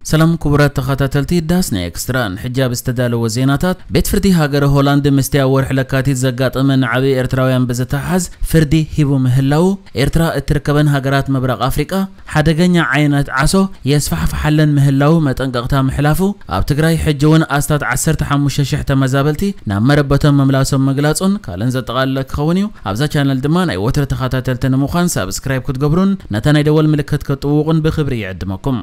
ሰላም ክቡራት ተኸታተልቲ ዳስና ኤክስትራ፣ ንሕጂ ኣብ ዝተዳለወ ዜናታት፣ ቤት ፍርዲ ሃገረ ሆላንድ ምስቲ ኣብ ወርሒ ለካቲት ዘጋጠመ ንዓቢ ኤርትራውያን ብዝተሓዝ ፍርዲ ሂቡ ምህላዉ፣ ኤርትራ እትርከበን ሃገራት ምብራቕ ኣፍሪቃ ሓደገኛ ዓይነት ዓሶ የስፋሕፍሓለን ምህላዉ መጠንቀቕታ ምሕላፉ፣ ኣብ ትግራይ ሕጂ እውን ኣስታት ዓሰርተ ሓሙሽተ ሽሕ ተመዛበልቲ ናብ መረበቶም ምምላሶም ምግላጹን ካልእን ዘጠቓለለ ክኸውን እዩ። ኣብዛ ቻነል ድማ ናይ ወትሪ ተኸታተልቲ ንምዃን ሳብስክራይብ ክትገብሩን ነታ ናይ ደወል ምልክት ክትጥውቑን ብኽብሪ ይዕድመኩም።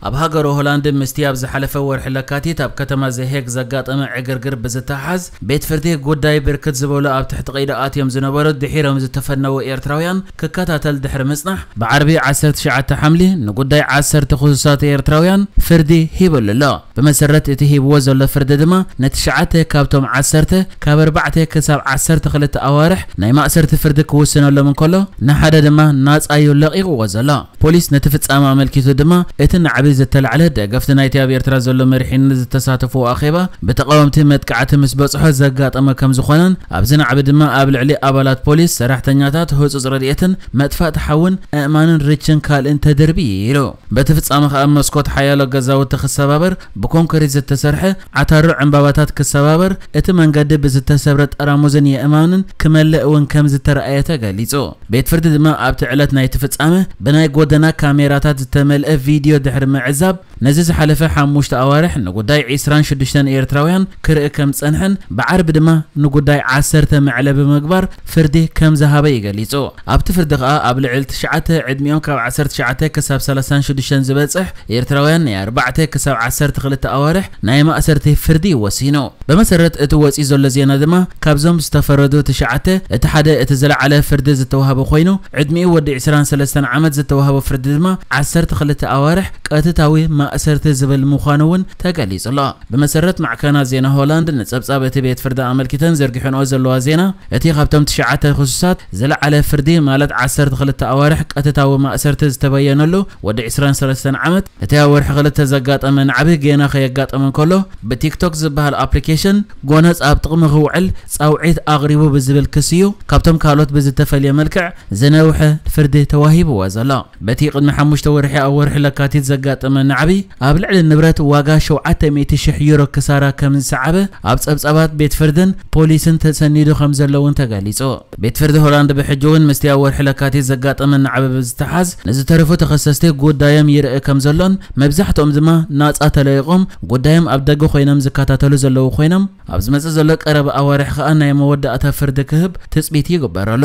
ኣብ ሃገረ ሆላንድ ምስቲ ኣብ ዝሓለፈ ወርሒ ለካቲት ኣብ ከተማ ዘሄግ ዘጋጠመ ዕግርግር ብዝተሓዝ፣ ቤት ፍርዲ ጉዳይ ብርክት ዝበሉ ኣብ ትሕቲ ቀይዲ ኣትዮም ዝነበሩ ድሒሮም ዝተፈነዉ ኤርትራውያን ክከታተል ድሕሪ ምጽናሕ፣ ብዓርቢ ዓሰርተ ትሽዓተ ሓምሊ ንጉዳይ ዓሰርተ ክሱሳት ኤርትራውያን ፍርዲ ሂብሉ ኣሎ። ብመሰረት እቲ ሂብዎ ዘሎ ፍርዲ ድማ፣ ንትሽዓተ ካብቶም ዓሰርተ ካብ ኣርባዕተ ክሳብ ዓሰርተ ክልተ ኣዋርሕ ናይ ማእሰርቲ ፍርዲ ክውስነሎም እንከሎ፣ ንሓደ ድማ ናጻ እዩ ለቒቕዎ ዘሎ። ፖሊስ ነቲ ፍጻመ ኣመልኪቱ ድማ፣ እቲ ናዕቢ ዝተላዕለ ደገፍቲ ናይቲ ኣብ ኤርትራ ዘሎ መሪሕነት ዝተሳተፍዎ ኣኼባ ብተቓወምቲ መጥቃዕቲ ምስ በጽሖ ዘጋጠመ ከም ዝኾነን፣ ኣብዚ ናዕቢ ድማ ኣብ ልዕሊ ኣባላት ፖሊስ፣ ሰራሕተኛታት ህጹጽ ረድኤትን መጥፋእቲ ሓውን ኣእማንን ርችን ካልእን ተደርቢ ኢሉ። በቲ ፍጻመ ከኣ መስኮት ሓያሎ ገዛውቲ ክሰባበር፣ ብኮንክሪት ዝተሰርሐ ዓታሮ ዕምባባታት ክሰባበር፣ እቲ መንገዲ ብዝተሰብረ ጠራሙዝን የእማንን ክመልእ እውን ከም ዝተረኣየ ተገሊጹ። ቤት ፍርዲ ድማ ኣብቲ ዕለት ናይቲ ፍጻመ ብናይ ጎደና ካሜራታት ዝተመልአ ቪድዮ ድሕሪ ምዕዛብ፣ ነዚ ዝሓለፈ ሓሙሽተ ኣዋርሕ ንጉዳይ ዕስራን ሽዱሽተን ኤርትራውያን ክርኢ ከም ዝጸንሐን፣ ብዓርቢ ድማ ንጉዳይ ዓሰርተ መዕለቢ ምግባር ፍርዲ ከም ዝሃበ እዩ ገሊጹ። ኣብቲ ፍርዲ ከኣ ኣብ ልዕሊ ትሽዓተ ዕድሚኦም ካብ ዓሰርተ ትሽዓተ ክሳብ ሰላሳን ሽዱሽተን ዝበጽሕ ኤርትራውያን ናይ ኣርባዕተ ክሳብ ዓሰርተ ክልተ ኣዋርሕ ናይ ማእሰርቲ ፍርዲ እዩ ወሲኑ። ብመሰረት እቲ ወጺኡ ዘሎ ዜና ድማ፣ ካብዞም ዝተፈረዱ ትሽዓተ፣ እቲ ሓደ እቲ ዝለዓለ ፍርዲ ዝተዋህበ ኮይኑ፣ ዕድሚኡ ወዲ ዕስራን ሰለስተን ዓመት ዝተዋህቦ ፍርዲ ድማ ዓሰርተ ክልተ ኣዋርሕ ቀጥታዊ ማእሰርቲ ዝብል ምዃኑ እውን ተገሊጹ ኣሎ። ብመሰረት ማዕከናት ዜና ሆላንድ ንጸብጻብ እቲ ቤት ፍርዲ ኣመልኪተን ዘርጊሐንኦ ዘለዋ ዜና፣ እቲ ካብቶም ትሽዓተ ክሱሳት ዝለዓለ ፍርዲ፣ ማለት ዓሰርተ ክልተ ኣዋርሕ ቀጥታዊ ማእሰርቲ ዝተበየነሉ ወዲ ዕስራን ሰለስተን ዓመት፣ እቲ ኣብ ወርሒ ክልተ ዘጋጠመ ናዕቢ ጌና ከየጋጠመ እንከሎ፣ ብቲክቶክ ዝበሃል ኣፕሊኬሽን ጎነጽ ኣብ ጥቕሚ ክውዕል ጻውዒት ኣቕሪቡ ብዝብል ክሲ እዩ ካብቶም ካልኦት ብዝተፈልየ መልክዕ ዝነውሐ ፍርዲ ተዋሂብዎ ዘሎ። በቲ ቅድሚ ሓሙሽተ ወርሒ ኣብ ወርሒ ለካቲት ዘጋጠመ ናዕቢ፣ ኣብ ልዕሊ ንብረት ዋጋ ሸውዓተ ሚእቲ ሽሕ ዩሮ ክሳራ ከም ዝሰዓበ ኣብ ጸብጻባት ቤት ፍርድን ፖሊስን ተሰኒዱ ከም ዘሎ እውን ተገሊጹ። ቤት ፍርዲ ሆላንድ ብሕጂ እውን ምስቲ ኣብ ወርሒ ለካቲት ዘጋጠመ ናዕቢ ብዝተሓዝ፣ ንዝተረፉ ተኸሰስቲ ጉዳዮም ይርኢ ከም ዘሎን፣ መብዛሕትኦም ድማ ናጻ ተለቒቖም ጉዳዮም ኣብ ደገ ኮይኖም ዝከታተሉ ዘለዉ ኮይኖም፣ ኣብ ዝመጽእ ዘሎ ቀረባ ኣዋርሕ ከኣ ናይ መወዳእታ ፍርዲ ክህብ ትጽቢት ይግበረሉ።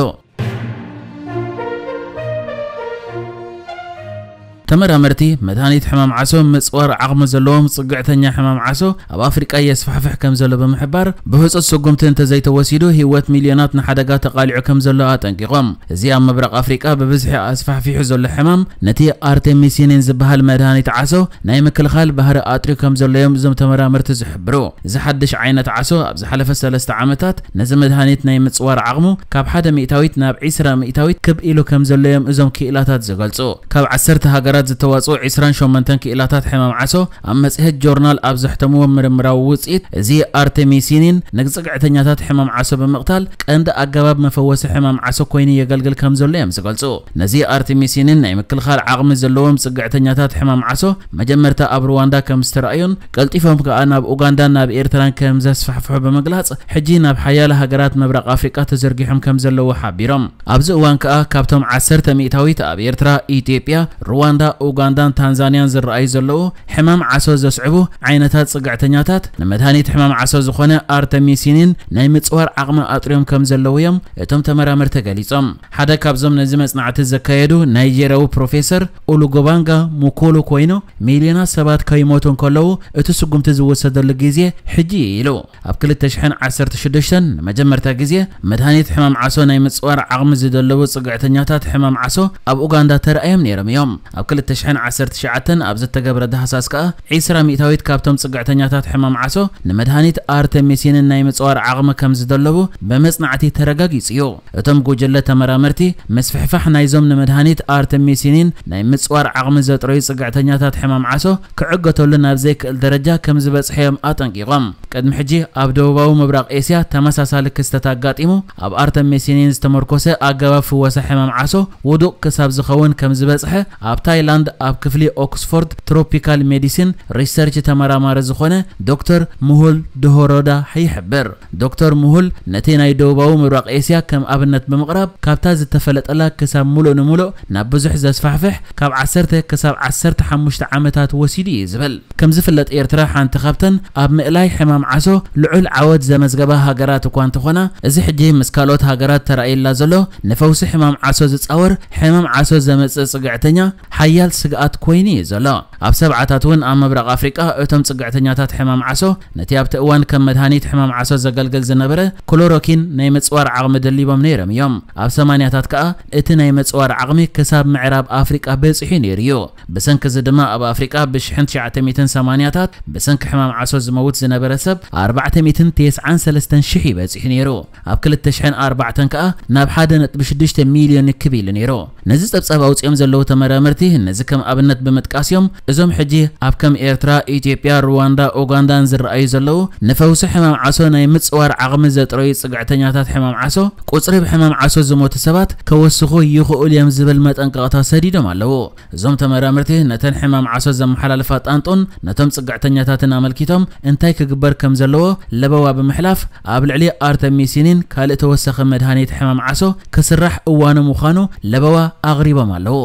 ተመራመርቲ፣ መድሃኒት ሕማም ዓሶ ምጽዋር ዓቕሚ ዘለዎም ጽግዕተኛ ሕማም ዓሶ ኣብ ኣፍሪቃ የስፋሕፍሕ ከም ዘሎ ብምሕባር፣ ብህጹጽ ስጉምቲ እንተዘይተወሲዱ ህይወት ሚልዮናት ንሓደጋ ተቓሊዑ ከም ዘሎ ኣጠንቂቖም። እዚ ኣብ ምብራቕ ኣፍሪቃ ብብዝሒ ኣስፋሕፊሑ ዘሎ ሕማም፣ ነቲ ኣርቴሚሲኒን ዝበሃል መድሃኒት ዓሶ ናይ ምክልኻል ባህሪ ኣጥርዩ ከም ዘሎ እዮም እዞም ተመራመርቲ ዝሕብሩ። እዚ ሓድሽ ዓይነት ዓሶ ኣብ ዝሓለፈ ሰለስተ ዓመታት ነዚ መድሃኒት ናይ ምጽዋር ዓቕሙ ካብ ሓደ ሚእታዊት ናብ ዕስራ ሚእታዊት ክብ ኢሉ ከም ዘሎ እዮም እዞም ክኢላታት ዝገልጹ። ካብ ዓሰርተ ሃገራት ዝተዋጽኡ ዕስራን ሸሞንተን ክኢላታት ሕማም ዓሶ ኣብ መጽሔት ጆርናል ኣብ ዘሕተምዎ ምርምራዊ ውጽኢት፣ እዚ ኣርቴሚሲኒን ንጽግዕተኛታት ሕማም ዓሶ ብምቕታል ቀንዲ ኣገባብ መፈወሲ ሕማም ዓሶ ኮይኑ የገልግል ከም ዘሎ እዮም ዝገልጹ። ነዚ ኣርቴሚሲኒን ናይ ምክልኻል ዓቕሚ ዘለዎም ጽግዕተኛታት ሕማም ዓሶ መጀመርታ ኣብ ሩዋንዳ ከም ዝተራእዩን ቀልጢፎም ከኣ ናብ ኡጋንዳን ናብ ኤርትራን ከም ዘስፋሕፍሑ ብምግላጽ፣ ሕጂ ናብ ሓያለ ሃገራት ምብራቕ ኣፍሪቃ ተዘርጊሖም ከም ዘለዉ ሓቢሮም። ኣብዚ እዋን ከኣ ካብቶም ዓሰርተ ሚእታዊት ኣብ ኤርትራ፣ ኢትዮጵያ፣ ሩዋንዳ፣ ኡጋንዳን ታንዛንያን ዝረኣዩ ዘለዉ ሕማም ዓሶ ዘስዕቡ ዓይነታት ጽግዕተኛታት፣ ንመድሃኒት ሕማም ዓሶ ዝኾነ ኣርተሚሲኒን ናይ ምጽዋር ዓቕሚ ኣጥርዮም ከም ዘለዉ እዮም እቶም ተመራመርቲ ገሊጾም። ሓደ ካብዞም ነዚ መጽናዕቲ ዘካየዱ ናይጀርያዊ ፕሮፌሰር ኡሉጎባንጋ ሙኩሉ ኮይኑ፣ ሚልዮናት ሰባት ከይሞቱ እንከለዉ እቲ ስጉምቲ ዝወሰደሉ ግዜ ሕጂ እዩ ኢሉ። ኣብ ክልተ ሽሕን ዓሰርተ ሽዱሽተን ንመጀመርታ ግዜ መድሃኒት ሕማም ዓሶ ናይ ምጽዋር ዓቕሚ ዝደለቡ ጽግዕተኛታት ሕማም ዓሶ ኣብ ኡጋንዳ ተራእዮም ነይሮም እዮም። ኣብ ክልተ ሽሕን ዓሰርተ ትሽዓተን ኣብ ዝተገብረ ዳህሳስ ከኣ፣ ዕስራ ሚእታዊት ካብቶም ጽግዕተኛታት ሕማም ዓሶ ንመድሃኒት ኣርተሚሲንን ናይ ምጽዋር ዓቕሚ ከም ዝደለቡ ብመጽናዕቲ ተረጋጊጹ እዩ። እቶም ጉጅለ ተመራመርቲ፣ ምስፍሕፋሕ ናይዞም ንመድሃኒት ኣርተሚሲኒን ናይ ምጽዋር ዓቕሚ ዘጥረዩ ጽግዕተኛታት ሕማም ዓሶ ክዕገተሉ ናብ ዘይክእል ደረጃ ከም ዝበጽሐ እዮም ኣጠንቂቖም። ቅድሚ ሕጂ ኣብ ደቡባዊ ምብራቕ ኤስያ ተመሳሳሊ ክስተት ኣጋጢሙ፣ ኣብ ኣርተሚሲኒን ዝተመርኮሰ ኣገባብ ፍወሳ ሕማም ዓሶ ውዱቕ ክሳብ ዝኸውን ከም ዝበጽሐ ኣብ ታይላንድ ኣብ ክፍሊ ኦክስፎርድ ትሮፒካል ሜዲሲን ሪሰርች ተመራማሪ ዝኾነ ዶክተር ምሁል ድሆሮዳ ይሕብር። ዶክተር ምሁል ነቲ ናይ ደቡባዊ ምብራቕ ኤስያ ከም ኣብነት ብምቕራብ፣ ካብታ ዝተፈለጠላ ክሳብ ሙሉእ ንሙሉእ ናብ ብዙሕ ዘስፋሕፍሕ ካብ ዓሰርተ ክሳብ ዓሰርተ ሓሙሽተ ዓመታት ወሲዱ እዩ ዝብል። ከም ዝፍለጥ ኤርትራ ሓንቲ ካብተን ኣብ ምእላይ ሕማም ዓሶ ልዑል ዓወት ዘመዝገባ ሃገራት እኳ እንተኾና፣ እዚ ሕጂ ምስ ካልኦት ሃገራት ተራእየላ ዘሎ ንፈውሲ ሕማም ዓሶ ዝጻወር ሕማም ዓሶ ዘመጽእ ጽግዕተኛ ሓያል ስግኣት ኮይኑ እዩ ዘሎ። ኣብ ሰብዓታት እውን ኣብ ምብራቕ ኣፍሪቃ እቶም ጽግዕተኛታት ሕማም ዓሶ ነቲ ኣብቲ እዋን ከም መድሃኒት ሕማም ዓሶ ዘገልግል ዝነበረ ክሎሮኪን ናይ ምጽዋር ዓቕሚ ደሊቦም ነይሮም እዮም። ኣብ ሰማንያታት ከኣ እቲ ናይ ምጽዋር ዓቕሚ ክሳብ ምዕራብ ኣፍሪቃ በጺሑ ነይሩ እዩ። ብሰንኪ እዚ ድማ ኣብ ኣፍሪቃ ብሽሕን ትሽዓተ ሚእትን ሰማንያታት ብሰንኪ ሕማም ዓሶ ዝመውት ዝነበረ ሰብ ኣርባዕተ ሚእትን ተስዓን ሰለስተን ሽሕ ይበጺሑ ነይሩ። ኣብ ክልተ ሽሕን ኣርባዕተን ከኣ ናብ ሓደ ነጥቢ ሽዱሽተ ሚልዮን ክብ ኢሉ ነይሩ። ነዚ ጸብጻብ ኣውጺኦም ዘለዉ ተመራመርቲ ነዚ ከም ኣብነት ብምጥቃስ እዮም፣ እዞም ሕጂ ኣብ ከም ኤርትራ፣ ኢትዮጵያ፣ ሩዋንዳ፣ ኡጋንዳን ዝረኣዩ ዘለዉ ንፈውሲ ሕማም ዓሶ ናይ ምጽዋር ዓቕሚ ዘጥረዩ ጽግዕተኛታት ሕማም ዓሶ ቁጽሪ ብሕማም ዓሶ ዝሞቱ ሰባት ከወስኹ ይኽእሉ እዮም ዝብል መጠንቀቕታ ሰዲዶም ኣለዉ። እዞም ተመራመርቲ ነተን ሕማም ዓሶ ዘመሓላልፋ ጣንጡን ነቶም ጽግዕተኛታትን ኣመልኪቶም እንታይ ክግበር ከም ዘለዎ ለበዋ ብምሕላፍ ኣብ ልዕሊ ኣርተሚሲኒን ካልእ ተወሳኺ መድሃኒት ሕማም ዓሶ ክስራሕ እዋኑ ምዃኑ ለበዋ ኣቕሪቦም ኣለዉ።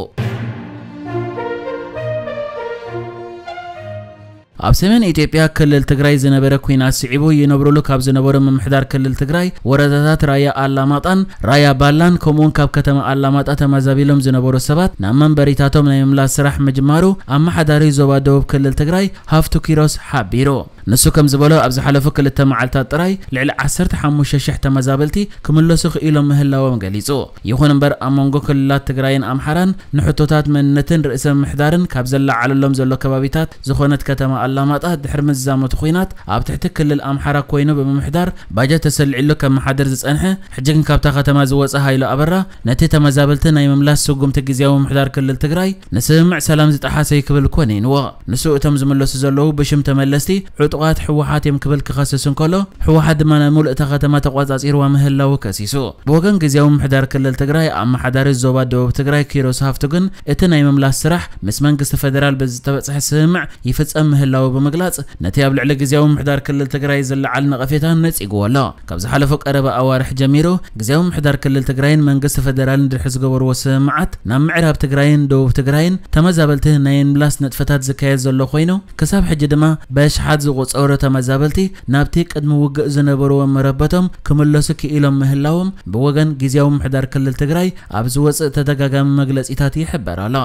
ኣብ ሰሜን ኢትዮጵያ ክልል ትግራይ ዝነበረ ኲናት ስዒቡ ይነብሩሉ ካብ ዝነበሩ ምምሕዳር ክልል ትግራይ ወረዳታት ራያ ኣላማጣን ራያ ባላን ከምኡውን ካብ ከተማ ኣላማጣ ተመዛቢሎም ዝነበሩ ሰባት ናብ መንበሪታቶም ናይ ምምላስ ስራሕ ምጅማሩ ኣመሓዳሪ ዞባ ደቡብ ክልል ትግራይ ሃፍቱ ኪሮስ ሓቢሩ። ንሱ ከም ዝበሎ ኣብ ዝሓለፉ ክልተ መዓልታት ጥራይ ልዕሊ ዓሰርተ ሓሙሽተ ሽሕ ተመዛበልቲ ክምለሱ ክኢሎም ምህላዎም ገሊጹ። ይኹን እምበር ኣብ መንጎ ክልላት ትግራይን ኣምሓራን ንሕቶታት መንነትን ርእሰ ምምሕዳርን ካብ ዘለዓለሎም ዘሎ ከባቢታት ዝኾነት ከተማ ኣላማጣ ድሕሪ ምዝዛሙ እቲ ኲናት ኣብ ትሕቲ ክልል ኣምሓራ ኮይኑ ብምምሕዳር ባጀት ተሰሊዕሉ ከመሓድር ዝጸንሐ፣ ሕጂ ግን ካብታ ከተማ ዝወጸ ሃይሉ ኣበራ ነቲ ተመዛበልቲ ናይ ምምላስ ስጉምቲ ግዝያዊ ምምሕዳር ክልል ትግራይ ንስምምዕ ሰላም ዝጠሓሰ እዩ ክብል ኮኒንዎ። ንሱ እቶም ዝምለሱ ዘለዉ ብሽም ተመለስቲ ዕጡቓት ህወሓት እዮም ክብል ክኸስስ እንከሎ፣ ህወሓት ድማ ናይ ሙሉእ እታ ከተማ ተቖጻጺርዋ ምህላዉ ከሲሱ። ብወገን ግዝያዊ ምምሕዳር ክልል ትግራይ ኣመሓዳሪ ዞባ ደቡብ ትግራይ ኪሮስ ሃፍቱ ግን እቲ ናይ ምምላስ ስራሕ ምስ መንግስቲ ፈደራል ብዝተበጽሐ ስምምዕ ይፍጸም ምህላዉ ብምግላጽ፣ ነቲ ኣብ ልዕሊ ግዝያዊ ምምሕዳር ክልል ትግራይ ዝለዓል ነቐፌታ ነጺግዎ ኣሎ። ካብ ዝሓለፉ ቀረባ ኣዋርሕ ጀሚሩ ግዝያዊ ምምሕዳር ክልል ትግራይን መንግስቲ ፈደራልን ድሕሪ ዝገበርዎ ስምምዓት ናብ ምዕራብ ትግራይን ደቡብ ትግራይን ተመዛበልቲ ናይ ምምላስ ንጥፈታት ዝካየድ ዘሎ ኮይኑ፣ ክሳብ ሕጂ ድማ በሽሓት ዝቑጸሩ ተመዛበልቲ ናብቲ ቅድሚ ውግእ ዝነበርዎ መረበቶም ክምለሱ ክኢሎም ምህላዎም ብወገን ግዝያዊ ምምሕዳር ክልል ትግራይ ኣብ ዝወጽእ ተደጋጋሚ መግለጺታት ይሕበር ኣሎ።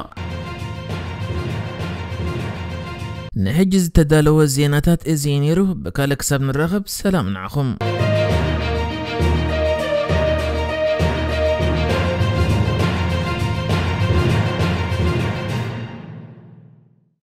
ንሕጂ ዝተዳለወ ዜናታት እዚ እዩ ነይሩ። ብካልእ ክሳብ ንራኸብ ሰላም ንዓኹም።